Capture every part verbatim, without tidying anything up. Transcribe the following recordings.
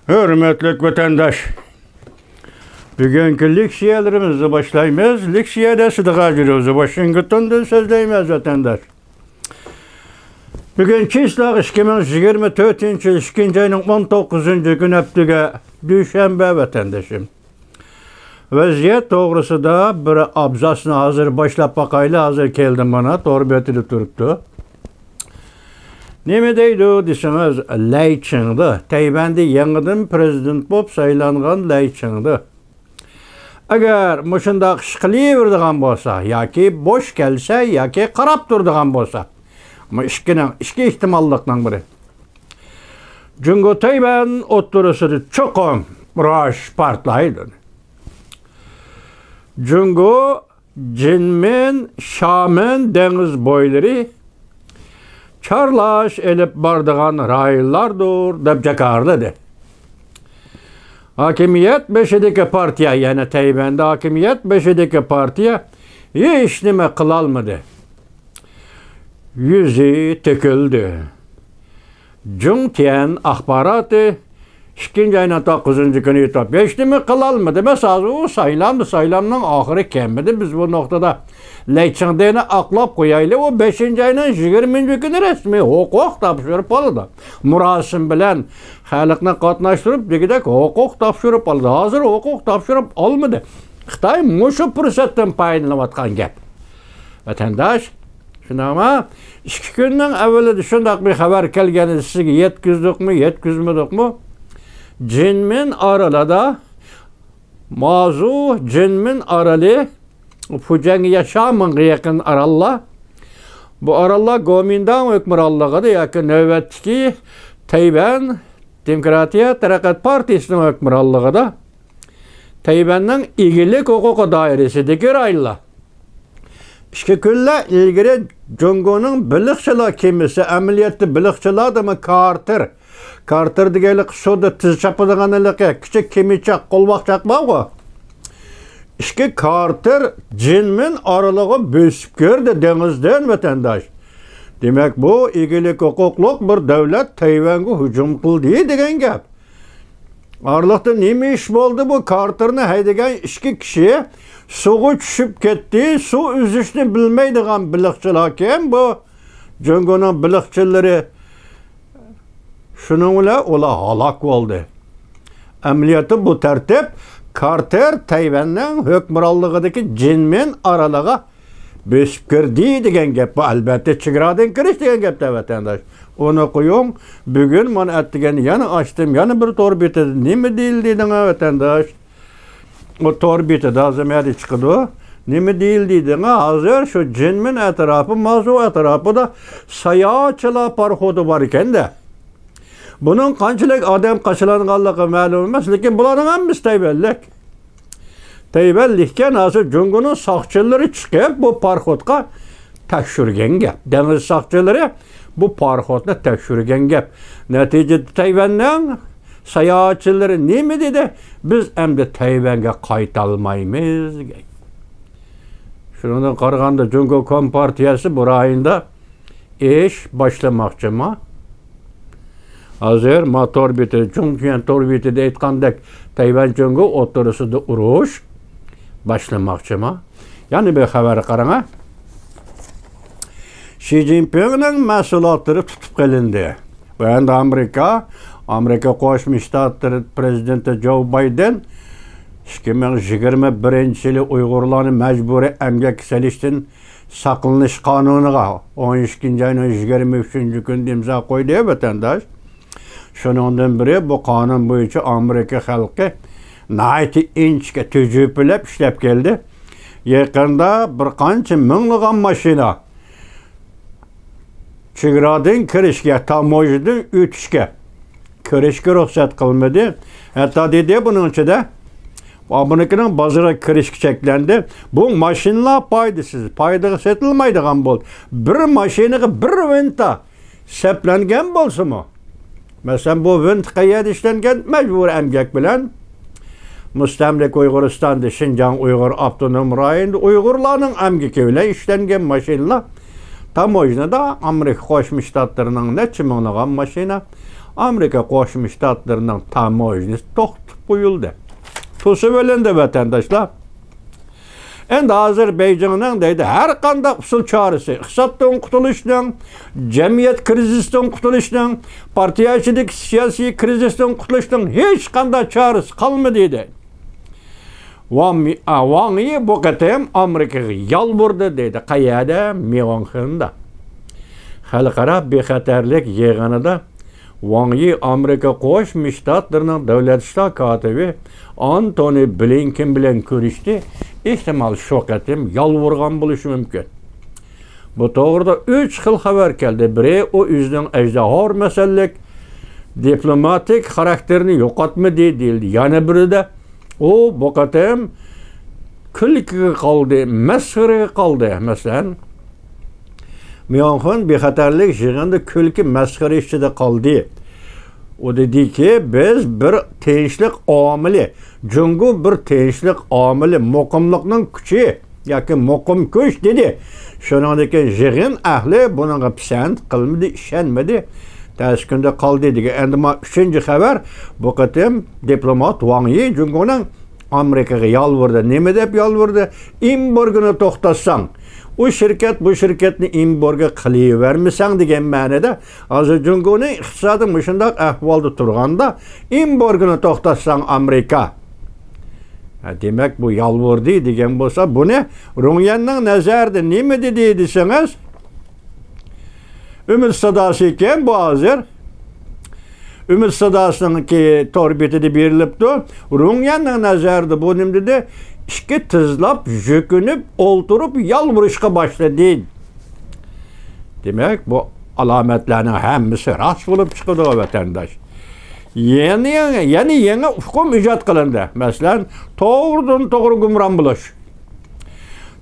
ھۆرمەتلىك ۋەتەنداش، بۈگۈنكى لېكسىيەلىرىمىزنى باشلايمىز. لېكسىيەدە سىدىق ھاجىروزى، ۋاشىنگتوندىن سۆزلەيمىز، ۋەتەنداش. بۈگۈن چىسلاغ ئىككى مىڭ يىگىرمە تۆتىنچى يىل ئىككىنچى ئاينىڭ ئون توققۇزىنچى كۈنى، ھەپتىگە دۈشەنبە، ۋەتەندىشىم. ۋەزىيەت توغرىسىدا بىر ئابزاسنى ھازىر باشلاپ باقايلى. ھازىر كەلدىم، مانا تور بېتىدە تۇرۇپتۇ. نېمە دەيدۇ دېسىڭىز، لەي چىڭدې تەيۋەندە يېڭىدىن پىرېزىدېنت بولۇپ سايلانغان لەي چىڭدې، ئەگەر مۇشۇنداق ئىش قىلىۋېرىدىغان بولسا ياكى بوش كەلسە ياكى قاراپ تۇرىدىغان بولسا، بۇ ئىككىنىڭ، ئىككى ئېھتىماللىقنىڭ بىرى. جۇڭگو تەيۋەن ئوتتۇرىسىدا چوقۇم ئۇرۇش پارتلايدۇ. جۇڭگو جىنمىن، شامېن دېڭىز بويلىرى چارلاش ئېلىپ بارىدىغان رايونلاردۇر، دەپ جاكارلىدى. ھاكىمىيەت بېشىدىكى پارتىيە، يەنى تەيۋەندە ھاكىمىيەت بېشىدىكى پارتىيە ھېچنېمە قىلالمىدى. يۈزى تۆكۈلدى. جۇڭتيەن ئاخباراتى ئىككىنچى ئاينىڭ توققۇزىنچى كۈنى ئېيتىپ، ھېچنېمە قىلالمىدى. بەس، ھازىر ئۇ سايلامدا، سايلامنىڭ ئاخىرى كەلمىدى. بىز بۇ نۇقتىدا لەي چىڭدېنى ئاقلاپ قويايلى. ئۇ بەشىنچى ئاينىڭ يىگىرمىنچى كۈنى رەسمىي ھوقۇق تاپشۇرۇپ ئالىدۇ. مۇراسىم بىلەن خەلقنى قاتناشتۇرۇپ، دېگۈدەك ھوقۇق تاپشۇرۇپ ئالىدۇ. ھازىر ھوقۇق تاپشۇرۇپ ئالمىدى. خىتاي مۇشۇ پۇرسەتتىن پايدىلىنىۋاتقان گەپ. ۋەتەنداش، شۇنداقمۇ؟ ئىككى كۈننىڭ ئەۋۋىلىدە شۇنداق بىر خەۋەر كەلگەن ئىدى، سىزگە يەتكۈزدۇقمۇ، يەتكۈزمىدۇقمۇ؟ جىنمىن ئارىلىدا، مازۇ جىنمىن ئارىلى، فۇجيەنگە شامىڭغا يېقىن ئاراللار. بۇ ئاراللار گومىنداڭ ھۆكۈمرانلىقىدا ياكى نۆۋەتتىكى تەيۋەن دېموكراتىيە تەرەققىيات پارتىيىسىنىڭ ھۆكۈمرانلىقىدا تەيۋەننىڭ ئىگىلىك ھوقۇقى دائىرىسىدىكى رايونلار. ئىككى كۈنلەر ئىلگىرى جۇڭگونىڭ بېلىقچىلار كېمىسى، ئەمەلىيەتتە بېلىقچىلار دېمە، كارتېر. كارتېر دېگەنلىك سۇدا تېز چاپىدىغان ھېلىقى كىچىك كېمىچاق، قولۋاق چاقماققۇ. ئىككى كارتېر جىنمىن ئارىلىغا بۆسۈپ كىردى دېڭىزدىن، ۋەتەنداش. دېمەك، بۇ ئىگىلىك ھوقۇقلۇق بىر دۆلەت تەيۋەنگە ھۇجۇم قىلدى دېگەن گەپ. ئارىلىقتا نېمە ئىش بولدى؟ بۇ كارتېرنى ھەيدىگەن ئىككى كىشى سۇغا چۈشۈپ كەتتى. سۇ ئۈزۈشنى بىلمەيدىغان بېلىقچىلاركەن بۇ جۇڭگونىڭ بېلىقچىلىرى. شۇنىڭ بىلەن ئۇلار ھالاك بولدى. ئەمەلىيەتتە بۇ تەرتىپ كارتېر تەيۋەننىڭ ھۆكۈمرانلىقىدىكى جىنمىن ئارىلىغا بۆسۈپ كىردى دېگەن گەپ. بۇ، ئەلۋەتتە، چېگرادىن كىرىش دېگەن گەپتە، ۋەتەنداش. ئۇنى قويۇڭ. بۈگۈن مانا ئەتىگەن يەنە ئاچتىم، يەنە بىر تور بېتىدە نېمە دېيىلدى دېدىڭە، ۋەتەنداش؟ ئۇ تور بېتىدە ھازىر مەدە چىقىدۇ. نېمە دېيىلدى دېدىڭە؟ ھازىر شۇ جىنمىن ئەتراپى، مازۇ ئەتراپىدا ساياھەتچىلەر پاراخوتى بار ئىكەن-دە. بۇنىڭ قانچىلىك ئادەم قاچىلانغانلىقى مەلۇم ئەمەس، لېكىن بۇلارنىڭ ھەممىسى تەيۋەنلىك. تەيۋەنلىككەن، ھازىر جۇڭگونىڭ ساقچىلىرى چىقىپ، بۇ پاراخوتقا تەكشۈرگەن گەپ. دېڭىز ساقچىلىرى بۇ پاراخوتنى تەكشۈرگەن گەپ. نەتىجىدە تەيۋەننىڭ ساياھەتچىلىرى نېمە دېدى؟ «بىز ئەمدى تەيۋەنگە قايتالمايمىز» دېگەن. شۇنىڭدىن قارىغاندا، جۇڭگو كومپارتىيەسى بۇ رايوندا ئىش باشلىماقچىما؟ ھازىر ما تور بېتى، جۇڭتيەن تور بېتىدە ئېيتقاندەك، تەيۋەن جۇڭگو ئوتتۇرىسىدا ئۇرۇش باشلىماقچىما؟ يەنە بىر خەۋەرگە قاراڭا. شى جىنپىڭنىڭ مەھسۇلاتلىرى تۇتۇپ قېلىندى. بۇ ئەمدى ئامېرىكا، ئامېرىكا قوشما شتاتلىرى پىرېزىدېنتى جو بايدېن ئىككى مىڭ يىگىرمە بىرىنچى يىلى ئۇيغۇرلارنى مەجبۇرىي ئەمگەككە سېلىشتىن ساقلىنىش قانۇنىغا، ئون ئىككىنچى ئاينىڭ يىگىرمە ئۈچىنچى كۈنىدە ئىمزا قويدى، ۋەتەنداش. شۇنىڭدىن بېرى بۇ قانۇن بويىچە ئامېرىكا خەلقى ناھايىتى ئىنچىكە تۈجۈپىلەپ ئىشلەپ كەلدى. يېقىندا بىر قانچە مىڭلىغان ماشىنا چېگرادىن كىرىشكە، تاموژنىدىن ئۆتۈشكە، كىرىشكە رۇخسەت قىلمىدى. ھەتتا دېدى، بۇنىڭ ئىچىدە ئامېرىكىنىڭ بازىرىغا كىرىشكە چەكلەندى. بۇ ماشىنىلار پايدىسىز، پايدىغا سېتىلمايدىغان بولدى. بىر ماشىنىغا بىر ۋىنتا سەپلەنگەن بولسىمۇ، مەسىلەن، بۇ ۋىنتا قەيەردە ئىشلەنگەن؟ مەجبۇرىي ئەمگەك بىلەن مۇستەملىكە ئۇيغۇرىستاندا، شىنجاڭ ئۇيغۇر ئاپتونوم رايونىدا ئۇيغۇرلارنىڭ ئەمگىكى بىلەن ئىشلەنگەن ماشىنىلار تاموژنىدا ئامېرىكا قوشما شتاتلىرىنىڭ نەچچە مىڭلىغان ماشىنا، ئامېرىكا قوشما شتاتلىرىنىڭ تاموژنىسى توختىتىپ قويۇلدى. توسۇۋېلىندى، ۋەتەنداشلار. ئەمدى ھازىر بېيجىڭنىڭ دەيدۇ، ھەر قانداق ئۇسۇل چارىسى، ئىقتىسادتىن قۇتۇلۇشنىڭ، جەمئىيەت كىرىزىستىن قۇتۇلۇشنىڭ، پارتىيە ئىچىدىكى سىياسىي كىرىزىستىن قۇتۇلۇشنىڭ ھېچقانداق چارىسى قالمىدى، دەيدۇ. ۋاڭ، ئا، ۋاڭ يى بۇ قېتىم ئامېرىكىغا يالۋۇردى، دەيدۇ. قەيەردە؟ ميۇنخېندا. خەلقئارا بىخەتەرلىك يىغىنىدا ۋاڭ يى ئامېرىكا قوشما شتاتلىرىنىڭ دۆلەت ئىشلار كاتىپى ئانتونى بلىنكېن بىلەن كۆرۈشتى. ئېھتىمال، شۇ قېتىم يالۋۇرغان بولۇشى مۇمكىن. بۇ توغرىدا ئۈچ خىل خەۋەر كەلدى. بىرى، ئۇ ئۆزىنىڭ ئەجدىھا مەسىلىلىك دىپلوماتىك خاراكتېرىنى يوقاتمىدى، دېيىلدى. يەنە بىرىدە، ئۇ بۇ قېتىم كۈلكىگە قالدى، مەسخىرىگە قالدى. مەسىلەن، ميۇنخېن بىخەتەرلىك يىغىنىدا كۈلكە، مەسخىرە ئىچىدە قالدى. ئۇ دېدىكى، بىز بىر تىنچلىق ئامىلى، جۇڭگو بىر تىنچلىق ئامىلى، مۇقىملىقنىڭ كۈچى ياكى مۇقىم كۈچ، دېدى. شۇنىڭدىن كېيىن يىغىن ئەھلى بۇنىڭغا پىسەنت قىلمىدى، ئىشەنمىدى. تەس كۈندە قالدى، دېگەن. ئەمدى ما ئۈچىنچى خەۋەر، بۇ قېتىم دىپلومات ۋاڭ يى جۇڭگونىڭ ئامېرىكىغا يالۋۇردى. نېمە دەپ يالۋۇردى؟ ئېمبارگونى توختاتساڭ، ئۇ شىركەت، بۇ شىركەتنى ئېمبارگو قىلىۋەرمىسەڭ، دېگەن مەنىدە. ھازىر جۇڭگونىڭ ئىقتىسادى مۇشۇنداق ئەھۋالدا تۇرغاندا، ئېمبارگونى توختاتساڭ ئامېرىكا. ھە، دېمەك، بۇ يالۋۇردى دېگەن بولسا، بۇنى رۇڭيەننىڭ نەزەرىدە نېمە دېدى دېسىڭىز، ئۈمىد ساداسى ئىكەن بۇ ھازىر. ئۈمىد ساداسىنىڭكى تور بېتىدە بېرىلىپتۇ. رۇڭيەننىڭ نەزەرىدە بۇ نېمە دېدى؟ ئىككى تىزلاپ، يۈكۈنۈپ، ئولتۇرۇپ يالۋۇرۇشقا باشلىدى. دېمەك، بۇ ئالامەتلەرنىڭ ھەممىسى راست بولۇپ چىقىدۇ، ۋەتەنداش. يەنە، يەنە يېڭى ئۇقۇم ئىجاد قىلىندى. مەسىلەن، توغرىدىن توغرا گۇمران بولۇش.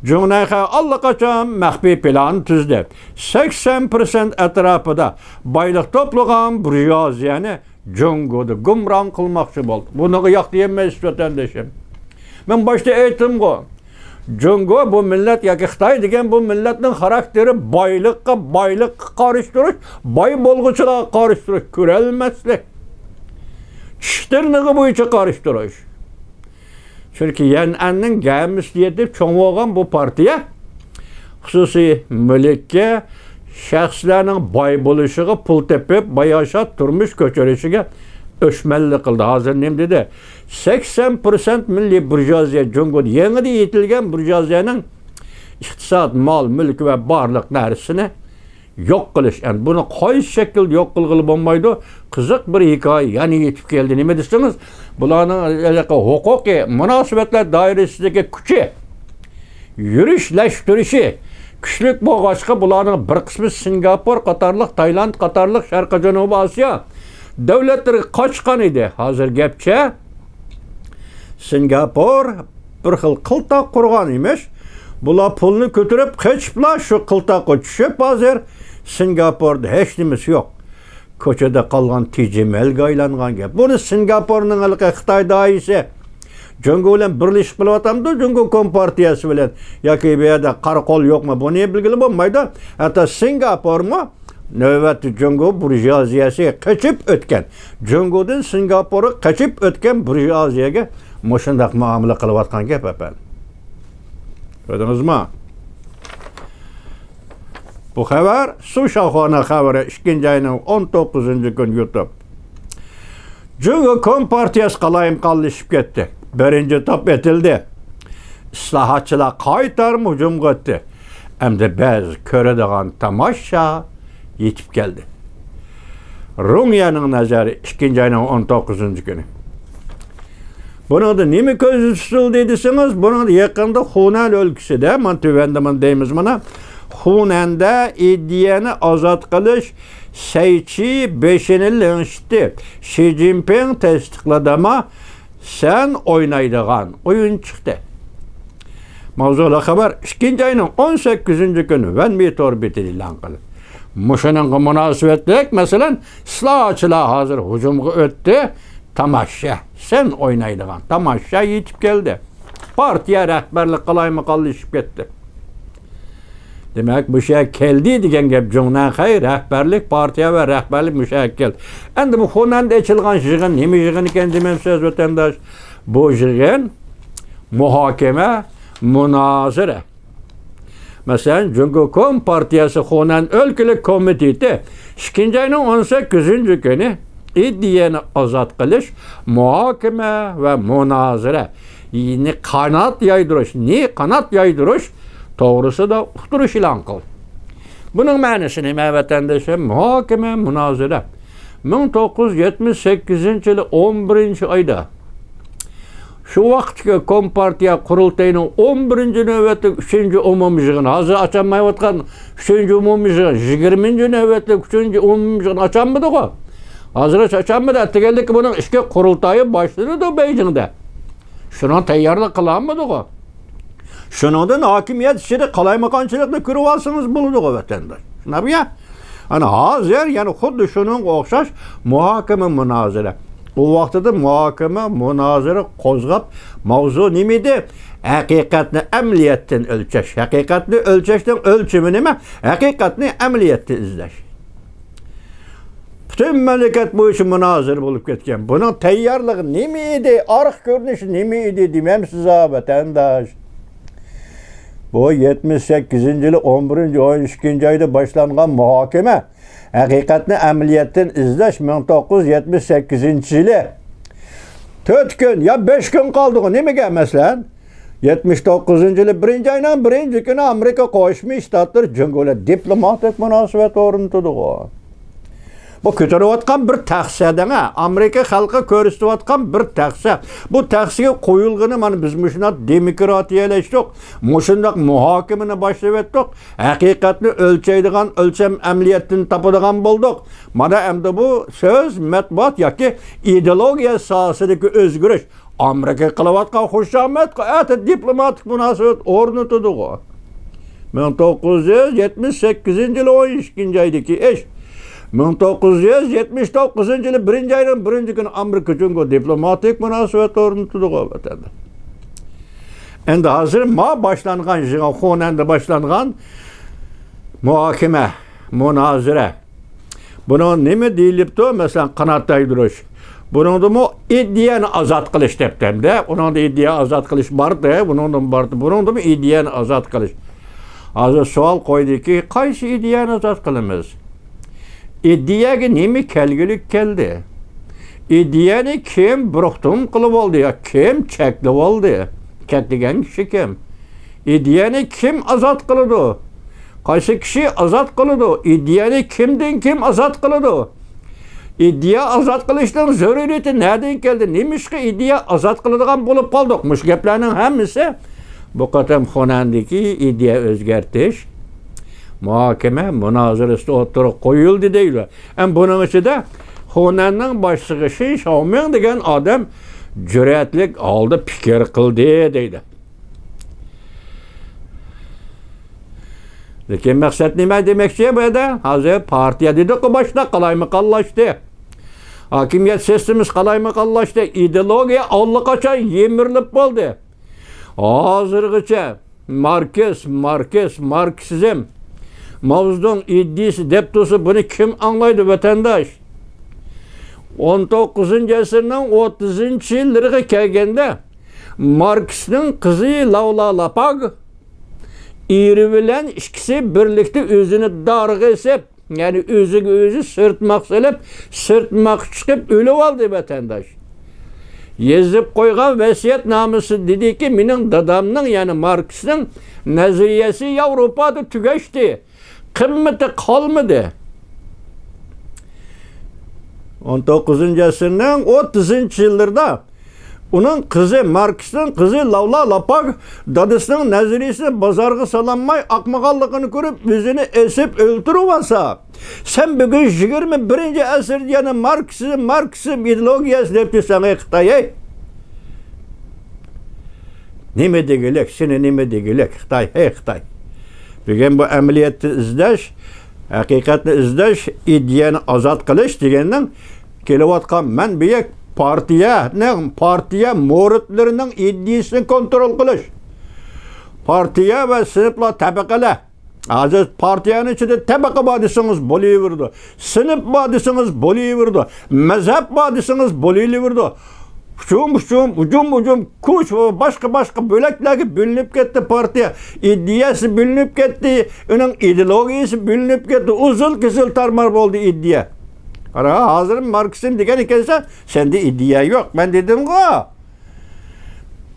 جۇڭنەيخەي ئاللىقاچان مەخپىي پىلان تۈزدى. سەكسەن پىرسەنت ئەتراپىدا بايلىق توپلىغان بۇرژۇئازىيەنى جۇڭگودا گۇمران قىلماقچى بولدى. بۇنىڭغا ياق دېيەلمەيسىز، ۋەتەندىشىم. مەن باشتا ئېيتتىمغۇ، جۇڭگو بۇ مىللەت ياكى خىتاي دېگەن بۇ مىللەتنىڭ خاراكتېرى بايلىققا، بايلىققا قارشى تۇرۇش، باي بولغۇچىلارغا قارشى تۇرۇش، كۆرەلمەسلىك، چىش تىرنىقى بويىچە قارشى تۇرۇش. چۈنكى يەنئەننىڭ گەمىسىدە يېتىپ چوڭ بولغان بۇ پارتىيە خۇسۇسىي مۈلۈككە، شەخسلەرنىڭ باي بولۇشىغا، پۇل تېپىپ، باياشات تۇرمۇش كۆچۈرۈشىگە ئۆچمەنلىك قىلدى. ھازىر نېمە دېدى؟ سەكسەن پىرسەنت مىللىي بۇرژۇئازىيە جۇڭگودا يېڭىدىن يېتىلگەن بۇرژۇئازىيەنىڭ ئىقتىساد، مال، مۈلكى ۋە بارلىق نەرسىسىنى يوق قىلىش. ئەمدى بۇنى قايسى شەكىلدە يوق قىلغىلى بولمايدۇ؟ قىزىق بىر ھېكايە يەنە يېتىپ كەلدى. نېمە دېسىڭىز، بۇلارنىڭ ھېلىقى ھوقۇقىي مۇناسىۋەتلەر دائىرىسىدىكى كۈچى، يۈرۈشلەشتۈرۈشى كۈچلۈك بولغاچقا، بۇلارنىڭ بىر قىسمى سىنگاپور قاتارلىق، تايلاند قاتارلىق شەرقىي جەنۇبىي ئاسىيا دۆلەتلىرىگە قاچقان ئىدى. ھازىر گەپچە، سىنگاپور بىر خىل قىلتاق قۇرغان ئىمىش. بۇلار پۇلنى كۆتۈرۈپ قېچىپلا شۇ قىلتاققا چۈشۈپ، ھازىر سىنگاپوردا ھېچ نېمىسى يوق. كوچىدا قالغان تېجىمەلگە ئايلانغان گەپ. بۇنى سىنگاپورنىڭ ھېلىقى خىتاي داھىيسى جۇڭگو بىلەن بىرلىشىپ قىلىۋاتامدۇ؟ جۇڭگو كومپارتىيەسى بىلەن ياكى بۇ يەردە قارا قول يوقمۇ؟ بۇنى بىلگىلى بولمايدۇ. ھەتتا سىنگاپورمۇ نۆۋەتتە جۇڭگو بۇرژۇئازىيەسىگە قېچىپ ئۆتكەن، جۇڭگودىن سىنگاپورغا قېچىپ ئۆتكەن بۇرژۇئازىيەگە مۇشۇنداق مۇئامىلە قىلىۋاتقان گەپ، ئەپەندىم. كۆردىڭىزمۇ؟ بۇ خەۋەر، سۇ شاخۇنىڭ خەۋىرى، ئىككىنچى ئاينىڭ ئون توققۇزىنچى كۈنى يۇتۇپ. جۇڭگو كومپارتىيەسى قالايمىقانلىشىپ كەتتى. بىرىنچى توپ ئېتىلدى. ئىسلاھاتچىلار قايتارما ھۇجۇمغا ئۆتتى. ئەمدى بەزى كۆرىدىغان تاماشا يېتىپ كەلدى. رۇڭيەنىڭ نەزەرى، ئىككىنچى ئاينىڭ ئون توققۇزىنچى كۈنى. بۇنىڭدا نېمە كۆزدە تۇتۇلدى دېسىڭىز، بۇنىڭدا يېقىندا خۇنەن ئۆلكىسىدە، مانا تۆۋەندە مانا دەيمىز، مانا خۇنەندە ئىدىيەنى ئازاد قىلىش سەيچى بېشىنى لىڭشىتتى. شى جىنپىڭ تەستىقلىدىما، سەن ئوينايدىغان ئويۇن چىقتى. ماۋزۇلۇق خەۋەر ئىككىنچى ئاينىڭ ئون سەككىزىنچى كۈنى ۋەنمى تور بېتىدە ئېلان قىلىندى. مۇشۇنىڭغا مۇناسىۋەتلىك، مەسىلەن، ئىسلاھاتچىلار ھازىر ھۇجۇمغا ئۆتتى. تاماشا، سەن ئوينايدىغان تاماشا يېتىپ كەلدى. پارتىيە رەھبەرلىك قالايمىقانلىشىپ كەتتى. دېمەك، مۇشۇ يەرگە كەلدى دېگەن گەپ، جۇڭنەنخەي رەھبەرلىك پارتىيە ۋە رەھبەرلىك مۇشۇ يەرگە كەلدى. ئەمدى بۇ خۇنەندە ئېچىلغان يىغىن نېمە يىغىن ئىكەن دېمەمسىز، ۋەتەنداش؟ بۇ يىغىن مۇھاكىمە، مۇنازىرە. مەسىلەن، جۇڭگو كومپارتىيەسى خۇنەن ئۆلكىلىك كومىتېتى ئىككىنچى ئاينىڭ ئون سەككىزىنچى كۈنى ئىدىيەنى ئازاد قىلىش، مۇھاكىمە ۋە مۇنازىرە، نى قانات يايدۇرۇش، نى قانات يايدۇرۇش توغرىسىدا ئۇقتۇرۇش ئېلان قىلدى. بۇنىڭ مەنىسى نېمە، ۋەتەنداشلار؟ مۇھاكىمە، مۇنازىرە. مىڭ توققۇز يۈز يەتمىش سەككىزىنچى يىلى ئون بىرىنچى ئايدا، شۇ ۋاقىتتىكى كومپارتىيە قۇرۇلتىيىنىڭ ئون بىرىنچى نۆۋەتلىك ئۈچىنچى ئومۇمىي يىغىنى، ھازىر ئاچالمايۋاتقان ئۈچىنچى ئومۇمىي يىغىن، يىگىرمىنچى نۆۋەتلىك ئۈچىنچى ئومۇمىي يىغىن ئاچالمىدىغۇ؟ ھازىرغىچە ئاچالمىدى. ئەتىگەنلىككە بۇنىڭ ئىككى قۇرۇلتايى باشلىنىدۇ بېيجىڭدا. شۇنىڭ تەييارلىق قىلالمىدىغۇ؟ شۇنىڭدىن ھاكىمىيەت ئىچىدە قالايمىقانچىلىقنى كۆرۈۋالسىڭىز بولىدىغۇ ۋەتەنداش. شۇنداقمۇ يا؟ ئەنە ھازىر يەنە خۇددى شۇنىڭغا ئوخشاش مۇھاكىمە، مۇنازىرە. ئۇ ۋاقتىدا مۇھاكىمە، مۇنازىرە قوزغاپ، ماۋزۇ نېمە ئىدى؟ ھەقىقەتنى ئەمەلىيەتتىن ئۆلچەش. ھەقىقەتنى ئۆلچەشنىڭ ئۆلچىمى نېمە؟ ھەقىقەتنى ئەمەلىيەتتە ئىزدەش. پۈتۈن مەملىكەت بويىچە مۇنازىرە بولۇپ كەتكەن. بۇنىڭ تەييارلىقى نېمە ئىدى؟ ئارقا كۆرۈنۈشى نېمە ئىدى دېمەمسىز ھە، ۋەتەنداش؟ بۇ يەتمىش سەككىزىنچى يىلى ئون بىرىنچى، ئون ئىككىنچى ئايدا باشلانغان مۇھاكىمە، ھەقىقەتنى ئەمەلىيەتتىن ئىزدەش، مىڭ توققۇز يۈز يەتمىش سەككىزىنچى يىلى. تۆت كۈن يا بەش كۈن قالدىغۇ نېمىگە، مەسىلەن؟ يەتمىش توققۇزىنچى يىلى بىرىنچى ئاينىڭ بىرىنچى كۈنى ئامېرىكا قوشما شتاتلىرى جۇڭگو بىلەن دىپلوماتىك مۇناسىۋەت ئورنىتىدىغۇ. بۇ كۆتۈرۈۋاتقان بىر تەخسە دەڭە، ئامېرىكا خەلقى كۆرسىتىۋاتقان بىر تەخسە. بۇ تەخسىگە قويۇلغىنى مانا بىز مۇشۇنداق دېموكراتىيەلەشتۇق، مۇشۇنداق مۇھاكىمىنى باشلىۋەتتۇق. ھەقىقەتنى ئۆلچەيدىغان ئۆلچەم ئەمەلىيەتتىن تاپىدىغان بولدۇق. مانا ئەمدى بۇ سۆز، مەتبۇئات ياكى ئىدېئولوگىيە ساھەسىدىكى ئۆزگىرىش. ئامېرىكا قىلىۋاتقان خۇشامەتكە ئەتە دىپلوماتىك مۇناسىۋەت ئورنىتىدىغۇ. مىڭ توققۇز يۈز يەتمىش سەككىزىنچى يىلى ئون ئىككىنچى ئايدىكى ئىش. مىڭ توققۇز يۈز يەتمىش توققۇزىنچى يىلى بىرىنچى ئاينىڭ بىرىنچى كۈنى ئامېرىكا جۇڭگو دىپلوماتىك مۇناسىۋەت ئورنىتىدىغۇ ۋەتەندە. ئەمدى ھازىر ما باشلانغان يىغىن، خۇنەندە باشلانغان مۇھاكىمە، مۇنازىرە. بۇنىڭ نېمە دېيىلىپتۇ؟ مەسىلەن، قانات يايدۇرۇش. بۇنىڭدىمۇ ئىدىيەنى ئازاد قىلىش دەپتۇ ھەمدە. ئۇنىڭدا ئىدىيە ئازاد قىلىش باردى، بۇنىڭدىمۇ باردى. بۇنىڭدىمۇ ئىدىيەنى ئازاد قىلىش. ھازىر سوئال قويدىكى، قايسى ئىدىيەنى ئازاد قىلىمىز؟ ئىدىيەگە نېمە كەلگۈلۈك كەلدى؟ ئىدىيەنى كىم بىر قېتىم قىلىۋالدى يا كىم چەكلىۋالدى؟ چەكلىگەن كىشى كىم؟ ئىدىيەنى كىم ئازاد قىلىدۇ؟ قايسى كىشى ئازاد قىلىدۇ؟ ئىدىيەنى كىمدىن كىم ئازاد قىلىدۇ؟ ئىدىيە ئازاد قىلىشنىڭ زۆرۈرىيىتى نەدىن كەلدى؟ نېمىشقا ئىدىيە ئازاد قىلىدىغان بولۇپ قالدۇق؟ مۇشۇ گەپلەرنىڭ ھەممىسى بۇ قېتىم خۇنەندىكى ئىدىيە ئۆزگەرتىش، مۇھاكىمە، مۇنازىرىسىدە ئوتتۇرىغا قويۇلدى دەيدۇ. ھەم بۇنىڭ ئىچىدە خۇنەننىڭ باشلىقى شى شاۋمىڭ دېگەن ئادەم جۈرئەتلىك ھالدا پىكىر قىلدى دەيدۇ. لېكىن مەقسەت نېمە دېمەكچى بۇ يەردە؟ ھازىر پارتىيە دېدۇققۇ باشتا، قالايمىقانلاشتى. ھاكىمىيەت سىستېمىسى قالايمىقانلاشتى. ئىدېئولوگىيە ئاللىقاچان يىمىرىلىپ بولدى. ھازىرغىچە ماركس، ماركس، ماركسىزم، ماۋزېدۇڭ ئىدىيىسى دەپ تۇرسا، بۇنى كىم ئاڭلايدۇ، ۋەتەنداش؟ ئون توققۇزىنچى ئەسىرنىڭ ئوتتۇزىنچى يىللىرىغا كەلگەندە، ماركسنىڭ قىزى لاۋلا لاپاگ ئېرى بىلەن ئىككىسى بىرلىكتە ئۆزىنى دارغا ئېسىپ، يەنى ئۆزىگە ئۆزى سىرتماق سېلىپ، سىرتماققا چىقىپ ئۆلۈۋالدى، ۋەتەنداش. يېزىپ قويغان ۋەسىيەتنامىسى دېدىكى، مېنىڭ دادامنىڭ، يەنى ماركسنىڭ نەزەرىيەسى ياۋروپادا تۈگەشتى. قىممىتى قالمىدى. ئون توققۇزىنچى ئەسىرنىڭ ئوتتۇزىنچى يىللىرىدا ئۇنىڭ قىزى، ماركسنىڭ قىزى لاۋلا لاپاگ دادىسىنىڭ نەزەرىيىسىنى بازارغا سالالماي ئاقمىغانلىقىنى كۆرۈپ، ئۆزىنى ئېسىپ ئۆلتۈرۈۋالسا، سەن بۈگۈن يىگىرمە بىرىنچى ئەسىردە يەنە ماركسىزم، ماركسىزم ئىدېئولوگىيەسى دەپ تۇرساڭ، ئەي خىتاي، ئەي! نېمە دېگۈلۈك، سېنى نېمە دېگۈلۈك، خىتاي، ھەي خىتاي! بۈگۈن بۇ ئەمەلىيەتنى ئىزدەش، ھەقىقەتنى ئىزدەش، ئىدىيەنى ئازاد قىلىش دېگەننىڭ كېلىۋاتقان مەنبىيى پارتىيەنىڭ، پارتىيە مورىتلىرىنىڭ ئىدىيىسىنى كونترول قىلىش. پارتىيە ۋە سىنىپلار، تەبەقىلەر، ھازىر پارتىيەنىڭ ئىچىدە تەبەقە بار دېسىڭىز بولۇۋېرىدۇ. سىنىپ بار دېسىڭىز بولۇۋېرىدۇ. مەزھەپ بار دېسىڭىز بولۇۋېرىدۇ. ھۇجۇم، ھۇجۇم، ھۇجۇم، ھۇجۇم. كۇچ ۋە باشقا، باشقا بۆلەكلەرگە بۆلۈنۈپ كەتتى پارتىيە. ئىدىيەسى بۆلۈنۈپ كەتتى. ئۇنىڭ ئىدېئولوگىيىسى بۆلۈنۈپ كەتتى. ئۇزۇن قىزىل تارمار بولدى ئىدىيە. قارا، ھازىر ماركسىزم دېگەن ئىكەنسەن، سەندە ئىدىيە يوق. مەن دېدىمغۇ.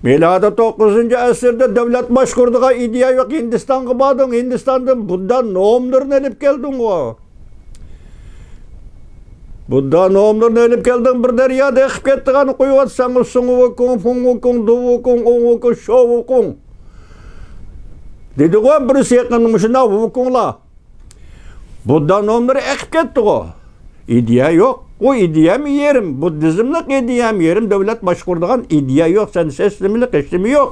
مىلادىي توققۇزىنچى ئەسىردە دۆلەت باشقۇرىدىغان ئىدىيە يوق. ھىندىستانغا باردىڭ، ھىندىستاندىن بۇددا نوملىرىنى ئېلىپ كەلدىڭغۇ. بۇددا نوملىرىنى ئېلىپ كەلدىڭ، بىر دەريادا ئېقىپ كەتتىغان قويۇۋاتساڭغۇ، سۇڭ ۋۇكۇڭ، فۇڭ ۋۇكۇڭ، دۇ ۋۇكۇڭ، ئوڭ ۋۇكۇڭ، شو ۋۇكۇڭ. دېدىغۇ بىرسى يېقىندا مۇشۇنداق ۋۇكۇڭلار. بۇددا نوملىرى ئېقىپ كەتتىغۇ. ئىدىيە يوق. ئۇ ئىدىيەم يېرىم، بۇددىزملىق ئىدىيەم يېرىم، دۆلەت باشقۇرىدىغان ئىدىيە يوق، سەن سىستېمىلىق ھېچنېمە يوق.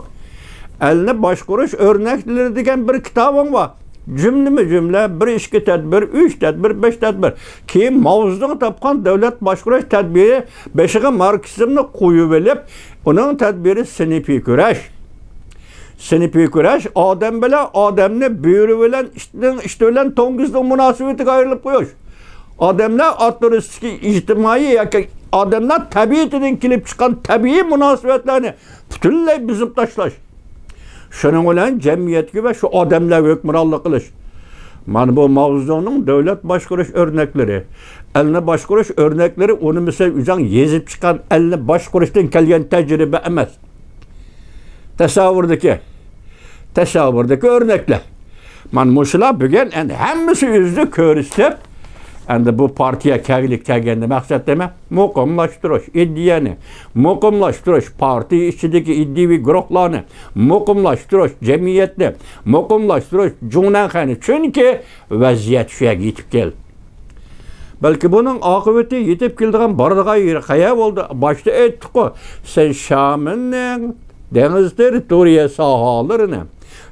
ئەلنى باشقۇرۇش ئۆرنەكلىرى دېگەن بىر كىتابىڭ بار. جۈملىمۇ جۈملە، بىر ئىككى تەدبىر، ئۈچ تەدبىر، بەش تەدبىر. كېيىن ماۋزېدۇڭ تاپقان دۆلەت باشقۇرۇش تەدبىرى بېشىغا ماركسىزمنى قويۇۋېلىپ، ئۇنىڭ تەدبىرى سىنىپىي كۈرەش. سىنىپىي كۈرەش ئادەم بىلەن ئادەمنى، بۆرە بىلەن ئىتنىڭ، ئىت بىلەن توڭگۇزنىڭ مۇناسىۋىتىگە ئايرىلىپ قويۇش. ئادەملەر ئوتتۇرىسىدىكى ئىجتىمائىي ياكى ئادەملەر تەبىئىتىدىن كېلىپ چىققان تەبىئىي مۇناسىۋەتلەرنى پۈتۈنلەي بۇزۇپ تاشلاش. شۇنىڭ بىلەن جەمئىيەتكە ۋە شۇ ئادەملەرگە ھۆكۈمرانلىق قىلىش. مانا بۇ ماۋزېدۇڭنىڭ دۆلەت باشقۇرۇش ئۆرنەكلىرى. ئەلنى باشقۇرۇش ئۆرنەكلىرى ئۇنى مىسال ئۆزۈڭ يېزىپ چىققان ئەلنى باشقۇرۇشتىن كەلگەن تەجرىبە ئەمەس. تەسەۋۋۇردىكى، تەسەۋۋۇردىكى ئۆرنەكلەر. مانا مۇشۇلار بۈگۈن ئەمدى ھەممىسى ئۆزىنى كۆرسىتىپ، ئەمدى بۇ پارتىيە كەلگىلى كەلگەندە مەقسەت نېمە؟ مۇقىملاشتۇرۇش، ئىدىيەنى مۇقىملاشتۇرۇش، پارتىيە ئىچىدىكى ئىدىيەۋى گۇرۇھلارنى مۇقىملاشتۇرۇش، جەمئىيەتنى مۇقىملاشتۇرۇش، جۇڭنەنخەينى. چۈنكى ۋەزىيەت شۇ يەرگە يېتىپ كەلدى. بەلكى بۇنىڭ ئاقىۋىتى يېتىپ كېلىدىغان، بارىدىغان يېرى قەيەر بولدى؟ باشتا ئېيتتۇققۇ، سەن شامىننىڭ دېڭىز تېررىتورىيە ساھەلىرىنى،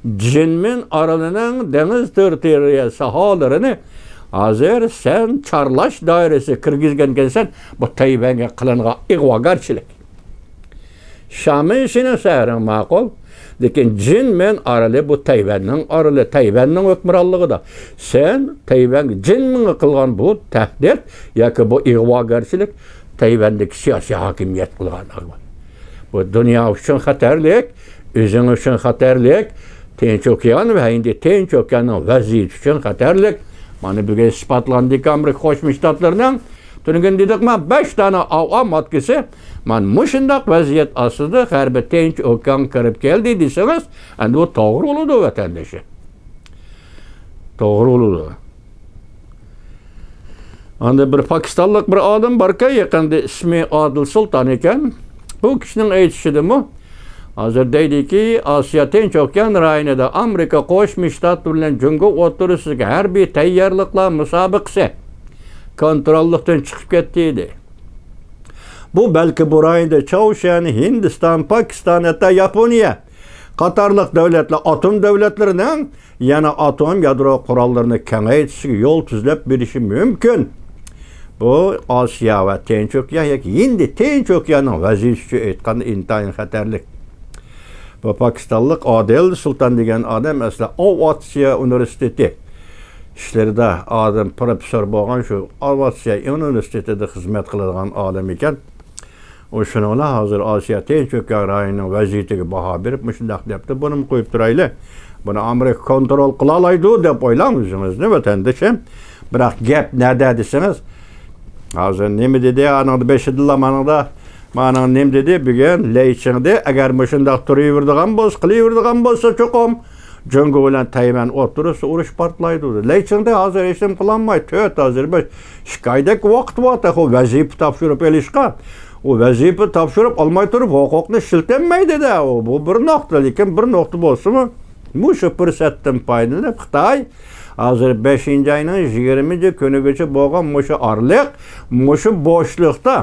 جىنمىن ئارىلىنىڭ دېڭىز تېررىتورىيە ساھەلىرىنى ھازىر سەن چارلاش دائىرىسىگە كىرگۈزگەنكەنسەن، بۇ تەيۋەنگە قىلىنغان ئىغۋاگەرچىلىك. شامىن سېنىڭ شەھىرىڭ ماقۇل، لېكىن جىنمىن ئارىلى بۇ تەيۋەننىڭ ئارىلى، تەيۋەننىڭ ھۆكۈمرانلىقىدا. سەن تەيۋەنگە، جىنمىنغا قىلغان بۇ تەھدىت ياكى بۇ ئىغۋاگەرچىلىك تەيۋەندىكى سىياسىي ھاكىمىيەت قىلغان ئىغۋا. بۇ دۇنيا ئۈچۈن خەتەرلىك، ئۆزۈڭ ئۈچۈن خەتەرلىك، تىنچ ئوكيان ۋە ھىندى تىنچ ئوكياننىڭ ۋەزىيىتى ئۈچۈن خەتەرلىك. مانا بۈگۈن ئىسپاتلاندىكى ئامېرىكا قوشما شتاتلىرىنىڭ تۈنۈگۈن دېدۇق، مانا بەش دانە ئاۋۇ ماتكىسى، مانا مۇشۇنداق ۋەزىيەت ئاستىدا غەربىي تىنچ ئوكيانغا كىرىپ كەلدى دېسىڭىز، ئەمدى بۇ توغرا بولىدۇ، ۋەتەندىشىم. توغرا بولىدۇ. ئاندا بىر پاكىستانلىق بىر ئادەم باركەن، يېقىندا ئىسمى ئادىل سۇلتان ئىكەن. بۇ كىشىنىڭ ئېيتىشىدىمۇ، ھازىر دەيدىكى، ئاسىيا تىنچ ئوكيان رايونىدا ئامېرىكا قوشما شتات بىلەن جۇڭگو ئوتتۇرىسىدىكى ھەربىي تەييارلىقلار مۇسابىقىسى كونتروللۇقتىن چىقىپ كەتتى، دېدى. بۇ بەلكى بۇ رايوندا چاۋشيەن، ھىندىستان، پاكىستان، ھەتتا ياپونىيە قاتارلىق دۆلەتلەر، ئاتوم دۆلەتلىرىنىڭ يەنە ئاتوم يادرو قوراللىرىنى كېڭەيتىشىگە يول تۈزلەپ بېرىشى مۇمكىن. بۇ ئاسىيا ۋە تىنچ ئوكيان ياكى ھىندى تىنچ ئوكياننىڭ ۋەزىيىتى ئۈچۈن ئېيتقاندا ئىنتايىن خەتەرلىك. بۇ پاكىستانلىق ئادىل سۇلتان دېگەن ئادەم ئەسلى ئاۋاتسىيا ئۇنىۋېرسىتېتى ئىشلىرىدا ئادەم پروفېسسور بولغان، شۇ ئاۋاتسىيا ئۇنىۋېرسىتېتىدا خىزمەت قىلىدىغان ئادەم ئىكەن. ئۇ شۇنىڭ بىلەن ھازىر ئاسىيا تىنچ ئوكيان رايونىنىڭ ۋەزىيىتىگە باھا بېرىپ مۇشۇنداق دەپتۇ، بۇنىمۇ قويۇپ تۇرايلى. بۇنى ئامېرىكا كونترول قىلالايدۇ دەپ ئويلاڭ ئۆزىڭىزنى، ۋەتەندىشىم. بىراق گەپ نەدە دېسىڭىز، ھازىر نېمە دېدى؟ ئانىڭدا بېشىدىلا مانىڭدا، مانىڭ نېمە دېدى؟ بۈگۈن لەي چىڭدې، ئەگەر مۇشۇنداق تۇرۇۋېرىدىغان بولسا، قىلىۋېرىدىغان بولسا چوقۇم جۇڭگو بىلەن تەيۋەن ئوتتۇرىسىدا ئۇرۇش پارتلايدۇ. لەي چىڭدې ھازىر ھېچنېمە قىلالماي، تۆت، ھازىر بەش، ئىككى ئايدەك ۋاقىت بار تېخى ۋەزىپە تاپشۇرۇپ ئېلىشقا. ئۇ ۋەزىپە تاپشۇرۇپ ئالماي تۇرۇپ ھوقۇقنى ئىشلىتەلمەيدۇ-دە. ئۇ، بۇ بىر نۇقتا، لېكىن بىر نۇقتا بولسىمۇ، مۇشۇ پۇرسەتتىن پايدىلىنىپ خىتاي ھازىر بەشىنچى ئاينىڭ يىگىرمىنچى كۈنىگىچە بولغان مۇشۇ ئارىلىق، مۇشۇ بوشلۇقتا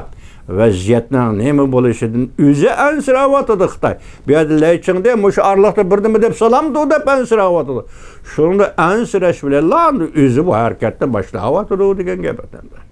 ۋەزىيەتنىڭ نېمە بولۇشىدىن ئۆزى ئەنسىرەۋاتىدۇ خىتاي. بۇ يەردە لەي چىڭدې مۇشۇ ئارىلىقتا بىر نېمە دەپ سالامدۇ دەپ ئەنسىرەۋاتىدۇ. شۇنىڭدا ئەنسىرەش بىلەنلا ئۆزى بۇ ھەرىكەتنى باشلاۋاتىدۇ دېگەن گەپ ئەمدى.